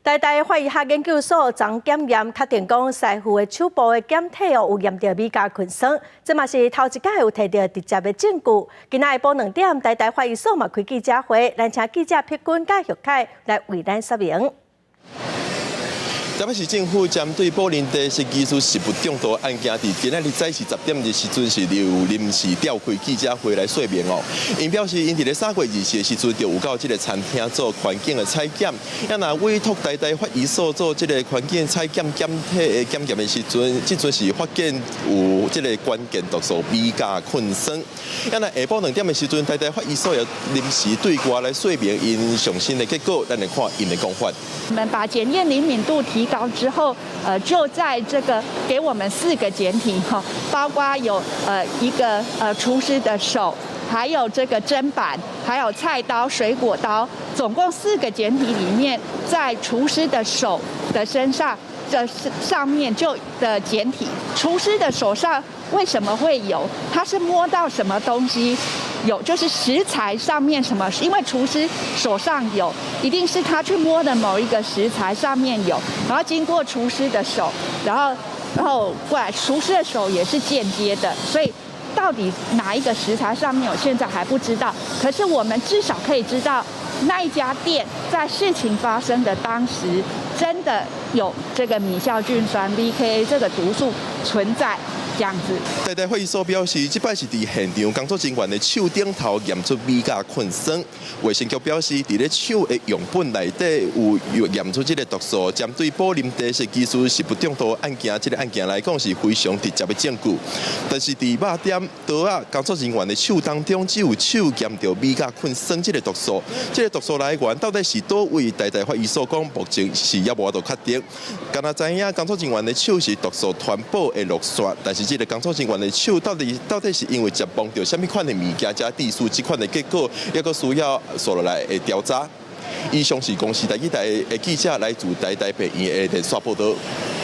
台大法醫學研究所昨檢驗確定講，師傅的手部的檢體哦有驗著米酵菌酸，這嘛是頭一擺有提著直接的證據。今仔下晡2點，台大法醫所嘛開記者會，咱請記者碧君佮玉凱來為咱說明。台北市政府針對寶林茶食疑似食物中毒案件，佇今仔日早時10點的時陣是有臨時召開記者會來說明哦。𪜶表示，𪜶佇咧3月24的時陣就有到這个餐廳做環境的採檢，啊若委託台大法醫所做這个環境採檢檢體的檢驗的時陣，這陣是發現有這个關鍵毒素米酵菌酸。啊若下晡2點的時陣，台大法醫所也臨時對外來說明𪜶上新的結果，咱來看𪜶的講法。我們把檢驗靈敏度提高之後，就在這個給我們四個檢體哈，包括有一個廚師的手，還有這個砧板，還有菜刀、水果刀，總共四個檢體裡面，在廚師的手的身上這上面就的檢體，廚師的手上為什麼會有？他是摸到什麼東西？有，就是食材上面什麼？因為廚師手上有，一定是他去摸的某一個食材上面有，然後經過廚師的手，然後過來，廚師的手也是間接的，所以到底哪一個食材上面有，現在還不知道。可是我們至少可以知道，那一家店在事情發生的當時，真的有這個米酵菌酸 VKA 這個毒素存在。這樣子。台大法醫所表示，這擺是佇現場工作人員的手頂頭驗出米酵菌酸。衛生局表示，佇咧手的樣本內底有驗出這个毒素，針對寶林茶食疑似食物中毒案件，這个案件來講是非常直接的證據。但是佇肉店刀仔工作人員的手當中，只有手驗著米酵菌酸這个毒素，這个毒素來源到底是佗位？台大法醫所講，目前是猶無法度確定。敢若知影工作人員的手是毒素傳播的路線，但是這个工作人員的手到底是因為食碰著啥物款的物件，才致死這款的結果，猶閣需要紲落來的調查。以上是公視台語台的記者來自台大醫院的連線報導。